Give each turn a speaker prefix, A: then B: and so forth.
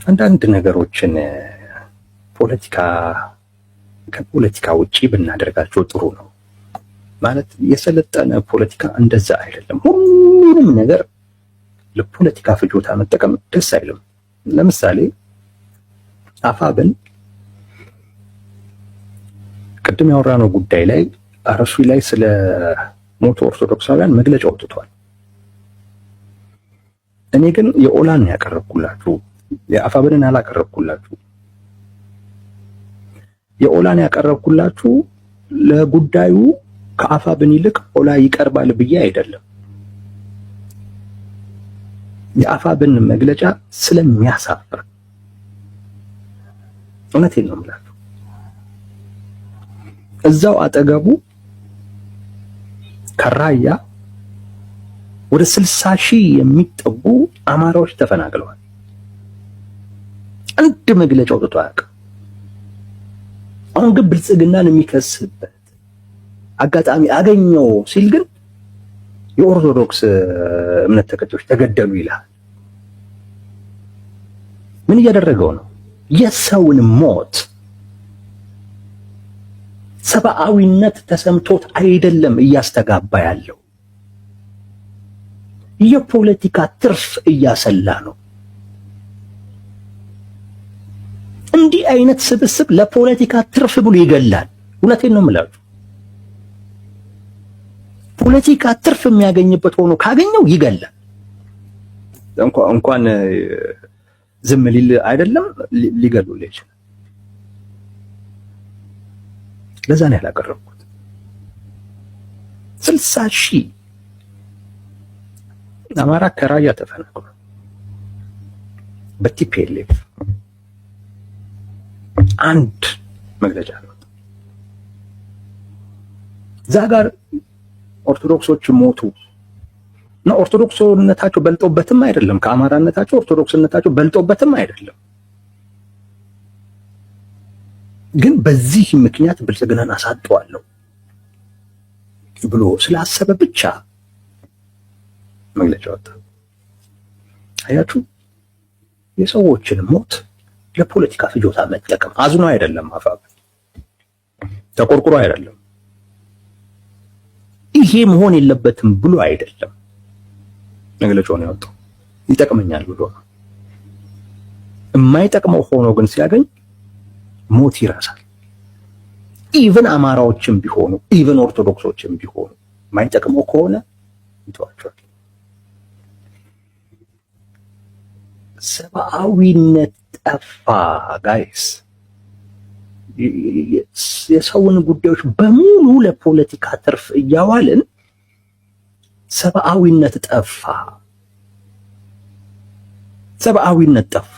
A: አንዳንድ ነገሮችን ፖለቲካ ከፖለቲካ ውጪ ብናደርጋቸው ጥሩ ነው። ማለት የሰለጠነ ፖለቲካ እንደዛ አይደለም። ሁሉንም ነገር ለፖለቲካ ፍጆታ መጠቀም ደስ አይልም። ለምሳሌ አፋብን ቅድም ያወራነው ጉዳይ ላይ አርሲ ላይ ስለ ሞቱ ኦርቶዶክሳውያን መግለጫ አውጥቷል። እኔ ግን የኦላን ያቀረብኩላችሁ፣ የአፋብንን አላቀረብኩላችሁ። የኦላን ያቀረብኩላችሁ ለጉዳዩ ከአፋብን ይልቅ ኦላ ይቀርባል ብዬ አይደለም። የአፋብን መግለጫ ስለሚያሳፍር፣ እውነቴን ነው የምላችሁ። እዛው አጠገቡ ከራያ ወደ 60,000 የሚጠጉ አማራዎች ተፈናቅለዋል። አንድ መግለጫ አውጥቶ አያውቅም። አሁን ግን ብልጽግናን የሚከስበት አጋጣሚ አገኘው ሲል ግን የኦርቶዶክስ እምነት ተከታዮች ተገደሉ ይላል። ምን እያደረገው ነው? የሰውን ሞት ሰብአዊነት ተሰምቶት አይደለም እያስተጋባ ያለው፣ የፖለቲካ ትርፍ እያሰላ ነው። እንዲህ አይነት ስብስብ ለፖለቲካ ትርፍ ብሎ ይገላል። እውነቴን ነው የምላችሁ። ፖለቲካ ትርፍ የሚያገኝበት ሆኖ ካገኘው ይገላል። እንኳን ዝም ሊል አይደለም ሊገሉልህ ይችላል። ለዛ ነው ያላቀረብኩት። 60,000 አማራ ከራያ ተፈናቅሏል በ TPLF አንድ መግለጫ ነው። እዛ ጋር ኦርቶዶክሶች ሞቱ እና ኦርቶዶክስነታቸው በልጦበትም አይደለም፣ ከአማራነታቸው ኦርቶዶክስነታቸው በልጦበትም አይደለም። ግን በዚህ ምክንያት ብልጽግናን አሳጠዋለሁ ብሎ ስላሰበ ብቻ መግለጫ ወጣ። አያችሁ፣ የሰዎችን ሞት ለፖለቲካ ፍጆታ መጠቀም አዝኖ አይደለም፣ አፋብ ተቆርቁሮ አይደለም፣ ይሄ መሆን የለበትም ብሎ አይደለም መግለጫውን ያወጣው፣ ይጠቅመኛል ብሎ ነው። የማይጠቅመው ሆኖ ግን ሲያገኝ ሞት ይረሳል። Even አማራዎችም ቢሆኑ even ኦርቶዶክሶችም ቢሆኑ የማይጠቅመው ከሆነ ይተዋቸዋል። ሰብአዊነት ጠፋ guys። የሰውን ጉዳዮች በሙሉ ለፖለቲካ ትርፍ እያዋልን ሰብአዊነት ጠፋ። ሰብአዊነት ጠፋ።